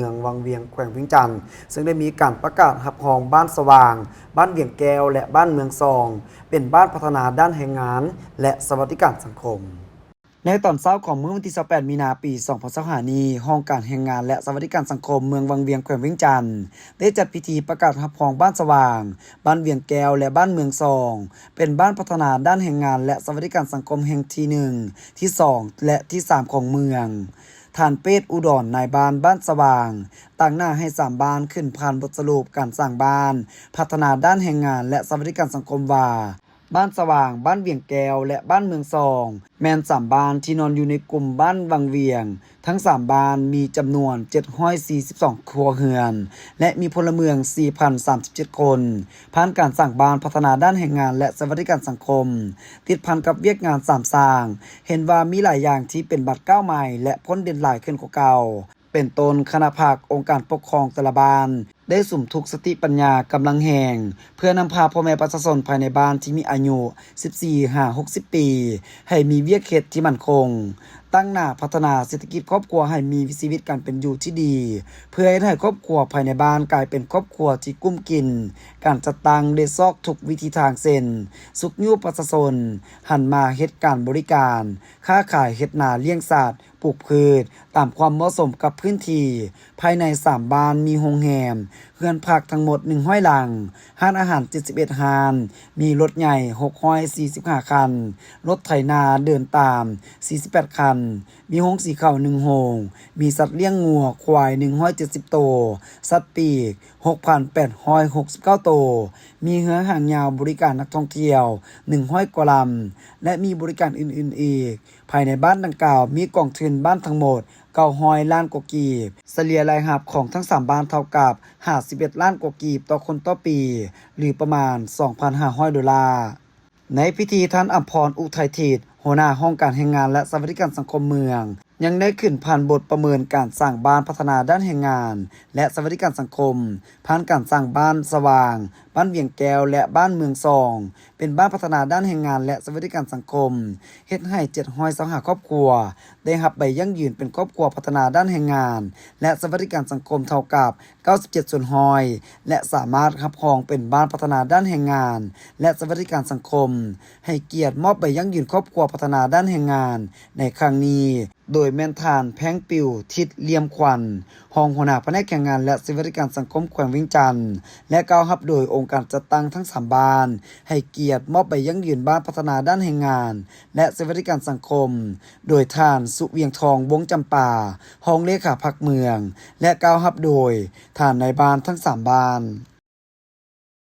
ອງວັງວຽງ ແຂວງວຽງຈັນ ເຊິ່ງໄດ້ມີການປະກາດຮັບຮອງບ້ານສະຫວ່າງ, ບ້ານວຽງແກ້ວ ແລະ ບ້ານເມືອງຊອງ ເປັນບ້ານພັດທະນາດ້ານແຮງງານ ແລະ ສະຫວັດດີການສັງຄົມ. ໃນຕອນເຊົ້າຂອງມື້ວັນທີຊາວແປດ ມີນາ ປີສອງພັນຊາວຫ້ານີ້, ຫ້ອງການແຮງງານ ແລະ ສະຫວັດດີການສັງຄົມເມືອງວັງວຽງ ແຂວງວຽງຈັນ ໄດ້ຈັດພິທີປະກາດຮັບຮອງບ້ານສະຫວ່າງ, ບ້ານວຽງແກ້ວ ແລະ ບ້ານເມືອງຊອງ ເປັນບ້ານພັດທະນາດ້ານແຮງງານ ແລະ ສະຫວັດດີການສັງຄົມແຫ່ງທີໜຶ່ງ, ທີສອງ ແລະ ທີສາມ ຂອງເມືອງ. ທ່ານ ເປດ ອຸດອນ ນາຍບ້ານບ້ານສະຫວ່າງ ຕາງໜ້າໃຫ້ສາມບ້ານຂຶ້ນຜ່ານບົດສະຫຼຸບການສ້າງບ້ານພັດທະນາດ້ານແຮງງານ ແລະ ສະຫວັດດີການສັງຄົມວ່າ ບ້ານສະຫວ່າງ, ບ້ານວຽງແກ້ວ ແລະ ບ້ານເມືອງຊອງ ແມ່ນສາມບ້ານທີ່ນອນຢູ່ໃນກຸ່ມບ້ານວັງວຽງ. ທັງສາມບ້ານມີຈຳນວນເຈັດຮ້ອຍສີ່ສິບສອງຄົວເຮືອນ ແລະ ມີພົນລະເມືອງສີ່ພັນສາມສິບເຈັດຄົນ. ຜ່ານການສ້າງບ້ານພັດທະນາດ້ານແຮງງານ ແລະ ສະຫວັດດີການສັງຄົມ ຕິດພັນກັບວຽກງານສາມສ້າງ, ເຫັນວ່າມີຫຼາຍຢ່າງທີ່ເປັນບາດກ້າວໃໝ່ ແລະ ພົ້ນເດັ່ນຫຼາຍຂຶ້ນກວ່າເກົ່າ. ເປັນຕົ້ນ, ຄະນະພັກ, ອົງການປົກຄອງແຕ່ລະບ້ານ ໄດ້ສຸມທຸກສະຕິປັນຍາກຳລັງແຮງ ເພື່ອນຳພາພໍ່ແມ່ປະຊາຊົນພາຍໃນບ້ານທີ່ມີອາຍຸສິບສີ່ຫາຫົກສິບປີ ໃຫ້ມີວຽກເຮັດທີ່ໝັ້ນຄົງ, ຕັ້ງໜ້າພັດທະນາເສດຖະກິດຄອບຄົວໃຫ້ມີຊີວິດການເປັນຢູ່ທີ່ດີ, ເພື່ອເຮັດໃຫ້ຄອບຄົວພາຍໃນບ້ານກາຍເປັນຄອບຄົວທີ່ກຸ້ມກິນ. ການຈັດຕັ້ງໄດ້ຊອກທຸກວິທີທາງ ເຊັ່ນ ຊຸກຍູ້ປະຊາຊົນຫັນມາເຮັດການບໍລິການ, ຄ້າຂາຍ, ເຮັດນາ, ລ້ຽງສັດ, ປູກພືດຕາມຄວາມເໝາະສົມກັບພື້ນທີ່. ພາຍໃນສາມບ້ານມີໂຮງແຮມ, ເຮືອນພັກທັງໝົດໜຶ່ງຮ້ອຍຫຼັງ, ຮ້ານອາຫານເຈັດສິບເອັດຮ້ານ, ມີລົດໃຫຍ່ຫົກຮ້ອຍສີ່ສິບຫ້າຄັນ, ລົດໄຖນາເດີນຕາມສີ່ສິບແປດຄັນ, ມີໂຮງສີເຂົ້າໜຶ່ງໂຮງ, ມີສັດລ້ຽງງົວ, ຄວາຍໜຶ່ງຮ້ອຍເຈັດສິບໂຕ, ສັດປີກຫົກພັນແປດຮ້ອຍຫົກສິບເກົ້າໂຕ, ມີເຮືອຫາງຍາວບໍລິການນັກທ່ອງທ່ຽວໜຶ່ງຮ້ອຍກວ່າລຳ ແລະ ມີບໍລິການອື່ນໆອີກ. ພາຍໃນບ້ານດັ່ງກ່າວມີກອງທຶນບ້ານທັງໝົດເກົ້າຮ້ອຍລ້ານກວ່າກີບ, ສະເລ່ຍລາຍຮັບຂອງທັງສາມບ້ານເທົ່າກັບຫ້າສິບເອັດລ້ານກວ່າກີບຕໍ່ຄົນຕໍ່ປີ ຫຼື ປະມານສອງພັນຫ້າຮ້ອຍໂດລາ. ໃນພິທີ, ທ່ານ ອຳພອນ ອຸໄທທິດ ຫົວໜ້າຫ້ອງການແຮງງານ ແລະ ສະຫວັດດີການສັງຄົມເມືອງ ຍັງໄດ້ຂຶ້ນຜ່ານບົດປະເມີນການສ້າງບ້ານພັດທະນາດ້ານແຮງງານ ແລະ ສະຫວັດດີການສັງຄົມ, ຜ່ານການສ້າງບ້ານສະຫວ່າງ, ບ້ານວຽງແກ້ວ ແລະ ບ້ານເມືອງຊອງ ເປັນບ້ານພັດທະນາດ້ານແຮງງານ ແລະ ສະຫວັດດີການສັງຄົມ, ເຮັດໃຫ້ເຈັດຮ້ອຍຊາວຫ້າຄອບຄົວໄດ້ຮັບໃບຢັ້ງຢືນເປັນຄອບຄົວພັດທະນາດ້ານແຮງງານ ແລະ ສະຫວັດດີການສັງຄົມເທົ່າກັບເກົ້າສິບເຈັດສ່ວນຮ້ອຍ ແລະ ສາມາດຮັບຮອງເປັນບ້ານພັດທະນາດ້ານແຮງງານ ແລະ ສະຫວັດດີການສັງຄົມ, ໃຫ້ກຽດມອບໃບຢັ້ງຢືນຄອບຄົວພັດທະນາດ້ານແຮງງານໃນຄັ້ງນີ້. ໂດຍແມ່ນທ່ານ ແພງປິວ ທິດລ່ຽມຂວັນ ຮອງຫົວໜ້າພະແນກແຮງງານ ແລະ ສະຫວັດດີການສັງຄົມແຂວງວຽງຈັນ ແລະ ກ່າວຮັບໂດຍອົງການຈັດຕັ້ງທັງສາມບ້ານ ໃຫ້ກຽດມອບໃບຢັ້ງຢືນບ້ານພັດທະນາດ້ານແຮງງານ ແລະ ສະຫວັດດີການສັງຄົມ ໂດຍທ່ານ ສຸວຽງທອງ ວົງຈຳປາ ຮອງເລຂາພັກເມືອງ ແລະ ກ່າວຮັບໂດຍທ່ານນາຍບ້ານທັງສາມບ້ານ.